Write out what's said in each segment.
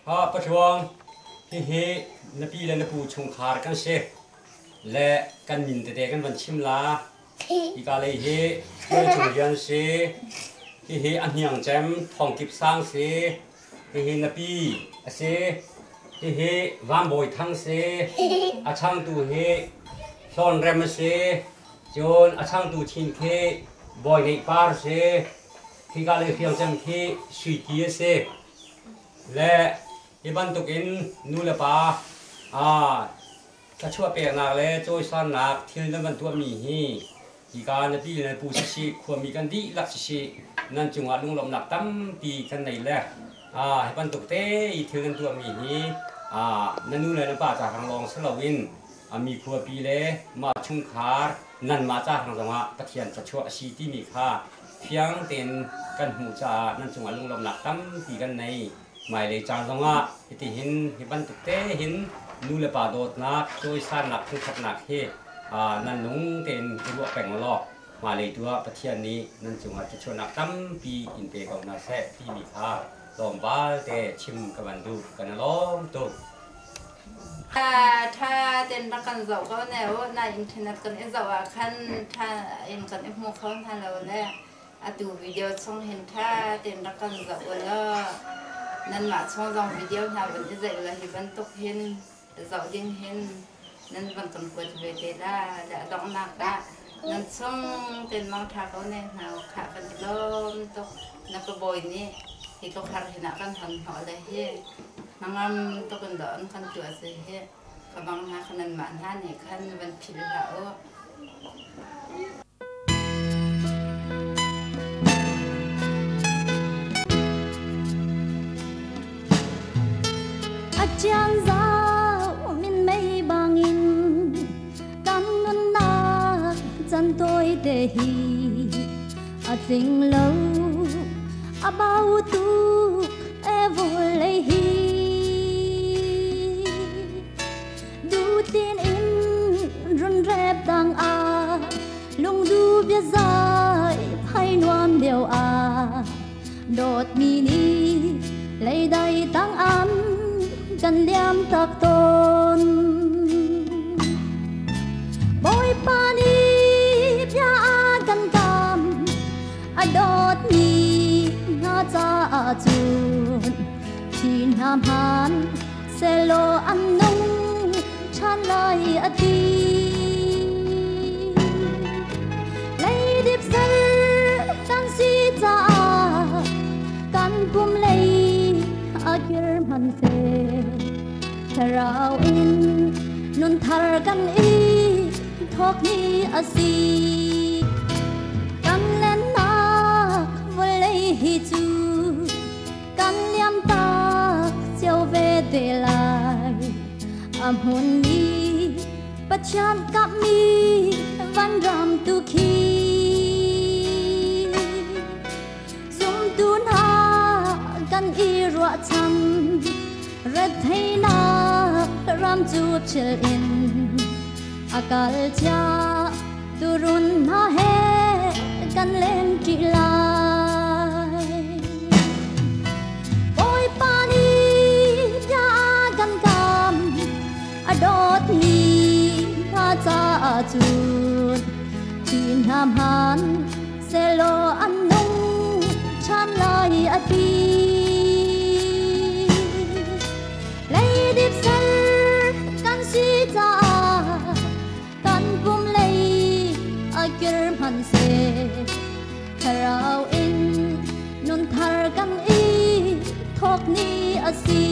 Ha Patluang, hihi na pi le na pu chungkhar kan si. Le kan min tete kan van chim la. Hika lei hi Tualchung Lian si. Hihi a hniang cem Thawng Kip Sang si. Hihi na pi a si. Hihi Van Bawi Thang si. A changtu hi Hlawn Rem a si. Cun a changtu chin khi Bawi Ngeih Par si. Hika lei hriang cem khi Sui Ki a si. Le hi bantukin nu le pa thluachuah peknak le cawisannak thil nan van tuahmi hi hika na pi le na pu sisih, khuami kan dihlak sisih, nan cungah lunglawmhnak tampi kan nei le hi bantuk te i thil nan tuahmi hi na nu le na pa ca hrang lawng si loin mi khuapi le mah chungkhar nanmah ca hrang zongah Pathian thluachuah a si timi kha fiang tein kan hmuh caah nan cungah lunglawmhnak tampi kan nei. Hmailei caan zongah hitihin hi bantuk te hin nu le pa dawtnak, cawisannak, thangṭhatnak hi nan lung tein i ruah peng law hmailei tu ah Pathian nih nan cungah thluachuahnak tampi in pe ko hna seh timi kha tlawmpal te chim ka van duh. Kan i lawm tuk. Ṭha tein rak kan zoh ko ne u. Na internet kan i zoh ah khan ṭha in kan i hmu kho hna lo le atu video chung hin ṭha tein rak kan zoh u law nanmah chung zong video hna van i zeih la hi bantuk hin zoh ding hin nan van kan kuat ve te la le a donghnak ah nan chung tein mangṭha ko ne hna u khah kan i lawm tuk. Na ka bawi nih hi tluk har hin ah kan hon hnawh le hi hnangam tuk in dawh an kan tuah si hi ka bang hna kha nanmah hna nih khan van philh hlah u. A chiang zau min mei bangin kan nunnak chan tawi te hi a tling lo a bau tuk e vawlei hi du tin in run rep tang a lungdu bia zai phai nuam lio a dawt mi ni leidai tang an kan liam tak tawn Bawipa nih bia a kan kam a dawtmi hna caah cun thi hna hman sehlaw an nung ṭhan lai a ti. Leidip sal kan si caah kan pum lei a kir hmanhseh thlarau in nun thar kan i thawk ni a si. Kan lennak vawlei hi cu kan liam tak cio ve te lai. A hmunmi Pathian kapmi vanram tu khi zumtu hna kan i ruahchan retheihnak ram cu chil in a kal cia turun hna he kan len ṭi lai. Bawipa nih bia kan kam a dawtmi hna caah cun thi hna hman sehlaw an nung ṭhan lai a ti. Leidip sal kan si caah kan pum lei a kir hmanhseh thlarau in nun thar kan i thawk ni a si.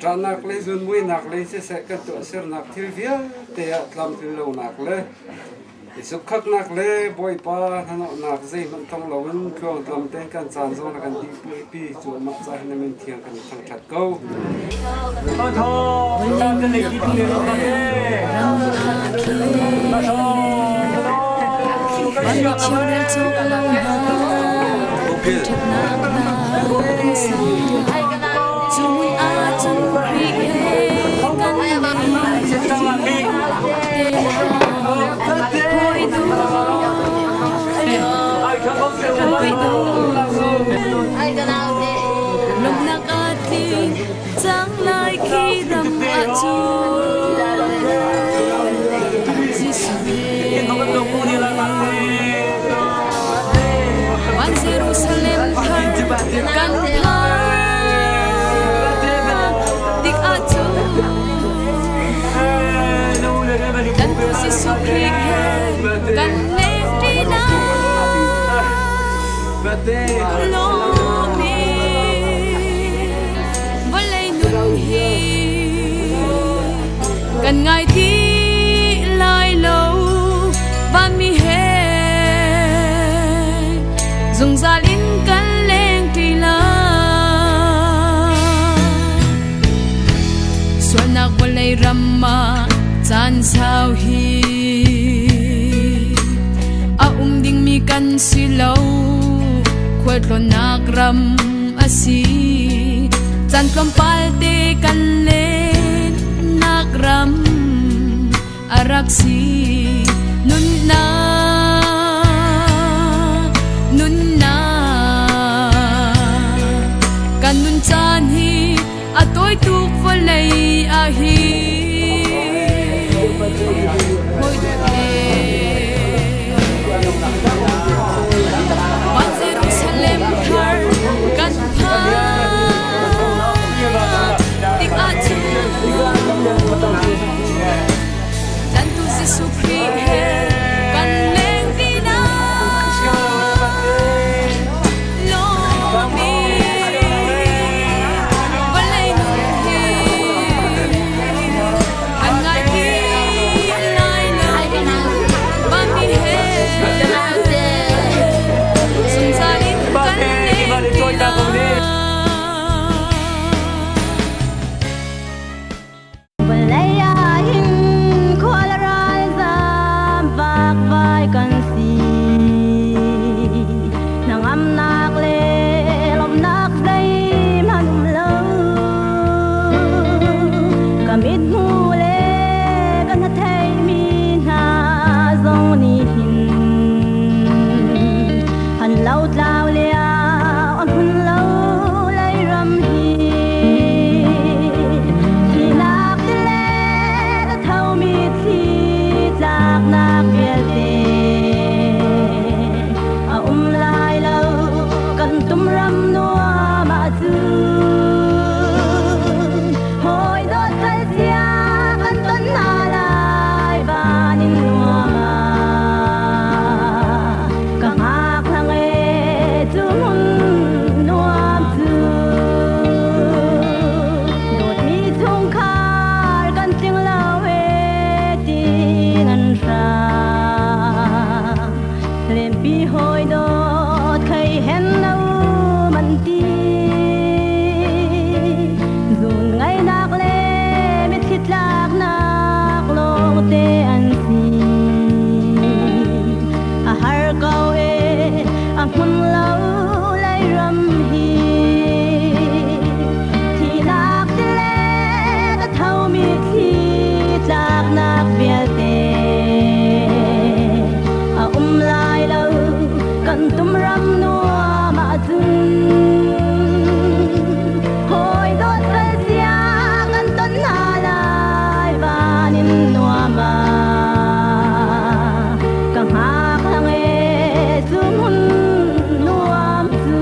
Ṭahnak le zunmuinak le siseh kan tuahsernak thil vialte ah tlamtlin lonak le i sukkhaknak le Bawipa hnahnawhnak zeihmanh tong loin tluangtlam tein kan caan zong na kan dihpuipi cu amah ca hin na min thiang kan i thangṭhat ko. Kan ngai ti lai lo van mi he zungzal in kan leng ti lai sualnak vawlei ram ah caan sau hi a um dingmi kan si lo khualtlawnnak ram a si caan tlawmpal te kan len nak ram a rak si nunnak nunnak kan nun caan hi a tawi tuk vawlei ah hi Van Jerusalem thar kan phan tik ahcun Tlantu Jesuh Khrih he kan Lempi hoi dawt khei hen no man ti zun ngainak le mitthli tlaknak lawngte an si. A har ko e a hmun lo lai ram hi thihnak ti le a tho mitthli tlaknak vialte a um lai lo kan tum ram nuam ahcun. Hawi dawt kal sia kan ton hna lai van in nuam ah ka hngak hlang e cu hmun nuam cu.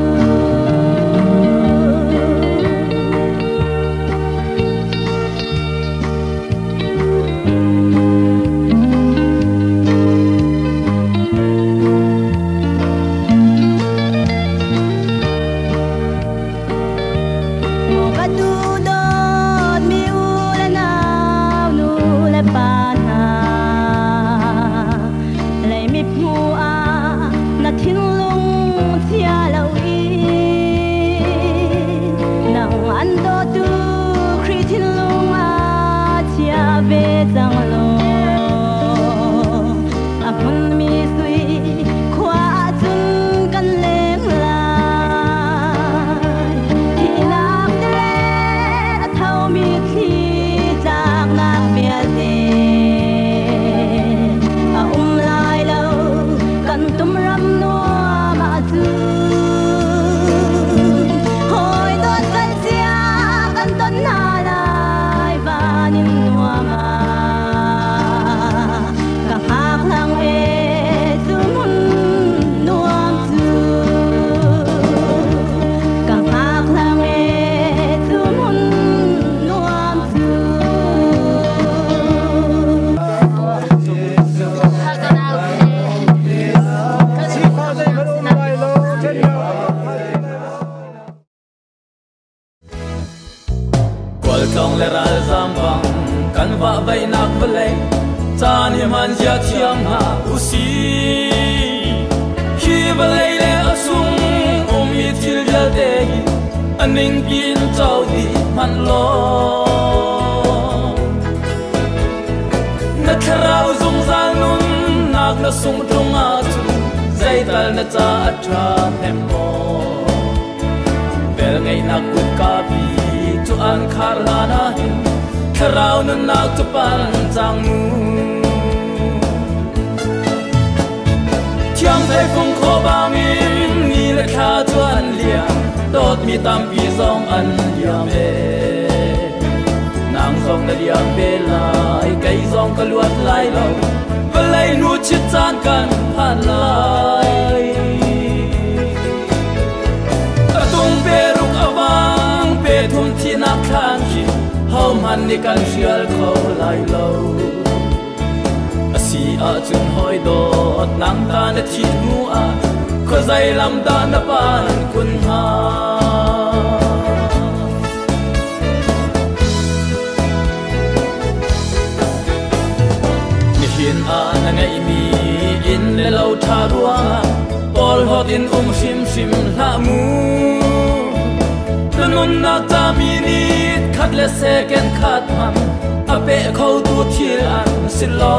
Maw ka tu dawt mi u le nau nu le pa hna leimi phu ah na thinlung chia lo in nang an dawtu Khrih thinlung ah chia ve cang law a hmunmi sui khua ahcun kan leng lai. Thihnak ti le a thomi thli tlaknak vialte a um lai lo kan tum ram nuam ahcun. Hawi dawt kal cia kan ton hna lai van in nuam ah ka hngak hlang e cu hmun nuam cu. Ka hngak hlang e cu hmun nuam cu. Khualtlawng le ralzaam bang kan vahvaihnak vawlei caan hi hman zia thiam hna usih. Hi vawlei le a sung ummi thil vialte hi a ningpi in co dih hmanh law. Na thlarau zungzal nunnak na sung ṭung ahcun zeital na ca a ṭha hnem maw? Velngeihnak kutka pi cu an khar hlan ahhin thlarau nunnak cu pan cang mu. Thiang thei-fung khaw bangin ni le thla cu an liam, dawtmi tampi zong an liam ve. Nang zong na liam ve lai, kei zong ka luat lai lo, vawlei hnu chit caan kan phan lai. A tung pe ruk a vang, pe thum thihnak thlan khi hohmanh nih kan hrial kho lai lo. A si ahcun hawi dawt nang ta na thih hnu ah khuazei lam dah na pan kun hnga? Nihin ah na ngeihmi inn le lo ṭha ruangah porhlawt in um hrimhrim hlah mu. Na nunnak ca minute khat le second khat hmanh a peh khotu thil an si lo.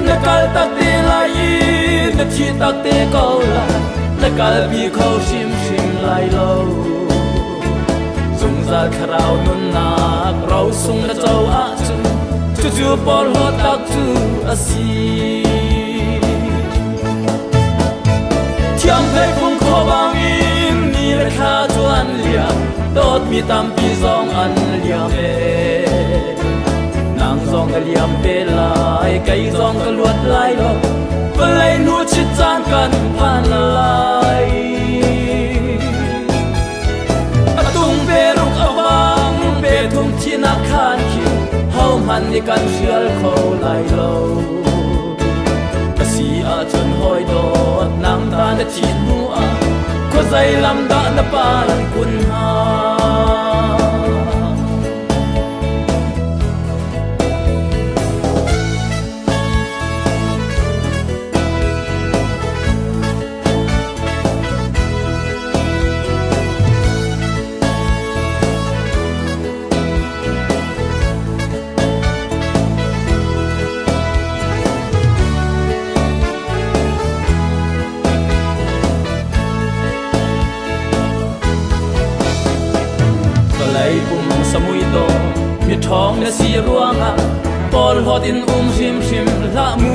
Na kal tak te lai i na thi tak te ko lai, na kalpi kho hrimhrim lai lo. Zungzal thlarau nunnak rosung na co ahcun cucu porhlawt tak cu a si. Thiang thei-fung khaw bangin ni le thla cu an liam, dawtmi tampi zong an liam ve. Nang zong ka liam ve lai, kei zong ka luat lai lo, vawlei hnu chit caan kan phan lai. A tung pe ruk a vang, pe thum thihnak khan khi hohmanh nih kan hrial kho lai lo. A si ahcun hawi dawt nang ta na thih hnu ah khuazei lam dah na pan kun hnga? na si ruangah porhlawt in um hrimhrim hlah mu.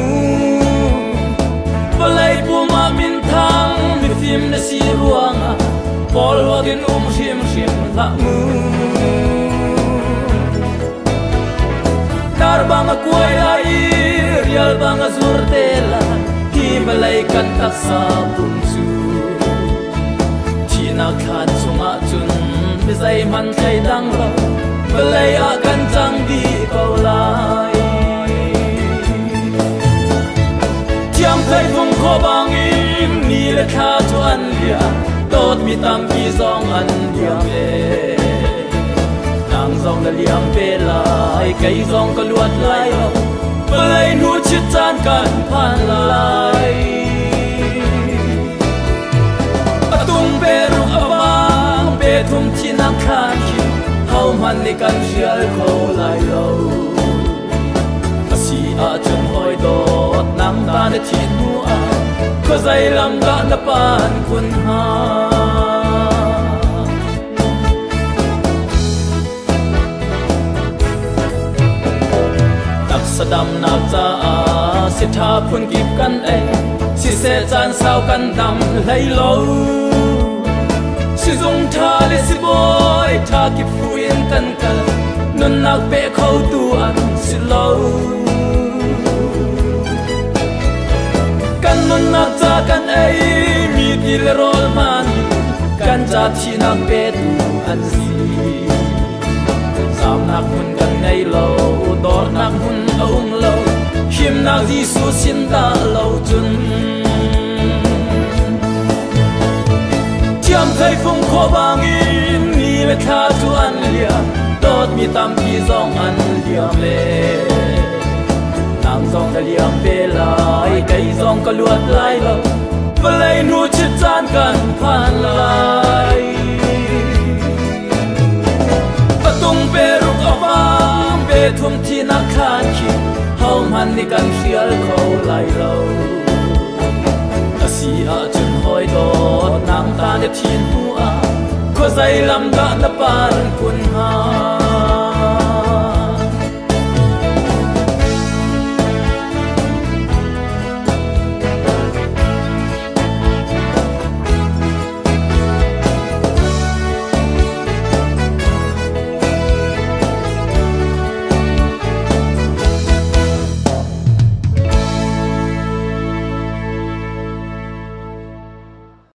Vawlei pum ah minthang mifim na si ruangah porhlawt in um hrimhrim hlah mu. Dar bang a kuai lai i rial bang a zur te lai, hi vawlei kan taksa pum cu. Thihnak thlan chungah cun mi zeihmanh thleidang lo, vawlei ah kan cang dih ko lai. Thiang thleifung khaw bangin ni le thla cu an liam, dawtmi tampi zong an liam ve. Nang zong na liam ve lai, kei zong ka luat lai lo, vawlei hnu chit caan kan phan lai. A tung pe ruk a vang, pe thum thinak thlan khi, hohmanh nih kan hrial kho lai lo. A si ahcun hawi dawt, nang ta na thih hnu ah, khuazei lam dah na pan kun hnga? Taksa damnak caah si ṭha phunkip kan ei, siseh caan sau kan dam hlei lo. Sizung ṭha le sibawi ṭha kip fu in kan kal, nunnak pe khotu an si lo. Kan nunnak ca kan ei mi ti le rawl hman, kan ca thihnak petu an si. Zamnak hmun kan ngei lo, dornak hmun a um lo, himnak Jesuh sin dah lo cun. Thiam thleifung khaw bangin ni le thla cu an liam, dawtmi tampi zong an liam le. Nang zong na liam ve lai, kei zong ka luat lai lo, vawlei hnu chit caan kan phan lai. A tung pe ruk a vang, pe thum thinak thlan khi, hohmanh nih kan hrial kho lai lo. A si ahcun hawi dawt, nang ta na thin hnu ah, khuazei lam dah na pan